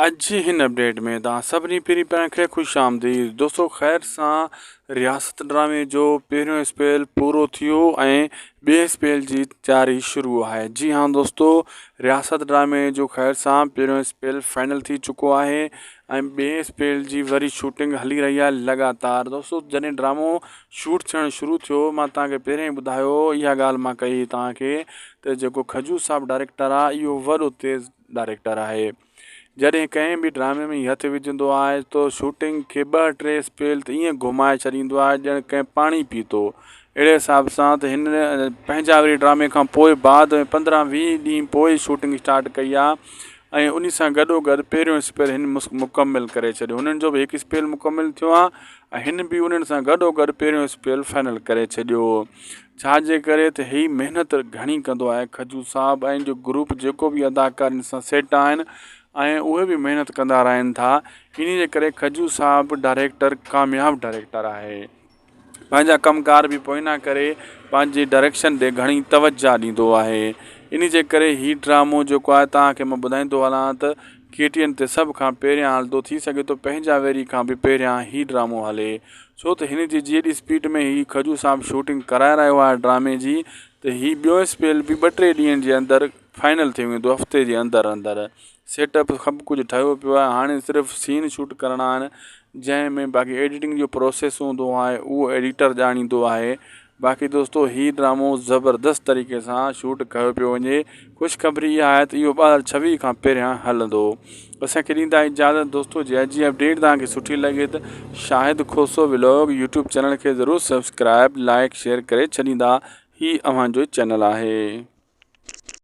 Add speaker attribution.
Speaker 1: اڄ جي هن اپڊيٽ ۾ توهان سڀني پرين پيارن کي خوش آمديد دوستو خير سان رياست ڊرامي جو پهريون اسپيل پورو ٿيو ۽ ٻئي اسپيل جي تياري شروع آهي جي ها دوستو رياست ڊرامي جو خير سان پهريون اسپيل فائنل ٿي چڪو آهي ۽ ٻئي اسپيل جي وري شوٽنگ هلي رهي آهي لڳاتار دوستو جڏهن ڊرامو شوٽ ٿيڻ شروع ٿيو مان توهان کي پهريان ئي ٻڌايو اها ڳالهه مان ڪئي توهان کي ته جيڪو کجو صاحب ڊائريڪٽر آهي اهو وڏو تيز ڊائريڪٽر آهي. جڏهن ڪنهن به ڊرامي ۾ هٿ وجهندو آهي ته شوٽنگ کي ٻه ٽي اسپيل ته ائين گهمائي ڇڏيندو آهي ڄڻ ڪنهن پاڻي پيتو. اهڙي حساب سان ته هن پنهنجا وري ڊرامي کان پوء بعد ۾ پندرهن ويهه ڏينهن پوء شوٽنگ اسٽارٽ ڪئي آهي ۽ ان سان گڏو گڏ پهريون اسپيل هن مڪمل ڪري ڇڏيو. هنن جو به هڪ اسپيل مڪمل ٿيو آهي ۽ هن به انهن سان گڏو گڏ پهريون اسپيل فائنل ڪري ڇڏيو. ڇا جي ڪري ته هي محنت گهڻي ڪندو آهي کجو صاحب ۽ جو گروپ جيڪو به اداڪار ان سان سيٽ آهن ۽ اهي به محنت ڪندا رهن ٿا انهي جي ڪري کجو صاحب ڊائريڪٽر ڪامياب ڊائريڪٽر آهي پنهنجا ڪم ڪار به پوئنا ڪري پنهنجي ڊائريڪشن ڏي گهڻي توجه ڏيندو آهي انهي جي ڪري هي ڊرامو جيڪو آهي توهان کي مان ٻڌائيندو هلان ته ڪي ٽي اين تي سڀ کان پهريان هلندو ٿي سگهي ٿو پنهنجا ويري کان به پهريان هي ڊرامو هلي ڇو ته هن جي جيڏي اسپيڊ ۾ هي کجو صاحب شوٽنگ ڪرائي رهيو آهي ڊرامي جي ته هي ٻيو اسپيل به ٻه ٽي ڏينهن جي اندر فائنل ٿي ويندو هفتي جي اندر اندر سيٽ اپ سڀ ڪجهه ٺهيو پيو آهي هاڻي صرف سين شوٽ ڪرڻا آهن جنهن ۾ باقي ايڊيٽنگ جو پروسيس هوندو آهي اهو ايڊيٽر ڄاڻيندو آهي باقي دوستو هي ڊرامو زبردست طريقي سان شوٽ ڪيو پيو وڃي خوشخبري اها آهي ته اهو 2026 کان پهريان هلندو اسان کي ڏيندا اجازت دوستو جي اڄ جي اپڊيٽ توهان کي سٺي لڳي ته Shahid Khoso vlog YouTube channel کي ضرور سبسڪرائب لائڪ شيئر ڪري ڇڏيندا هي اوهان جو چينل آهي.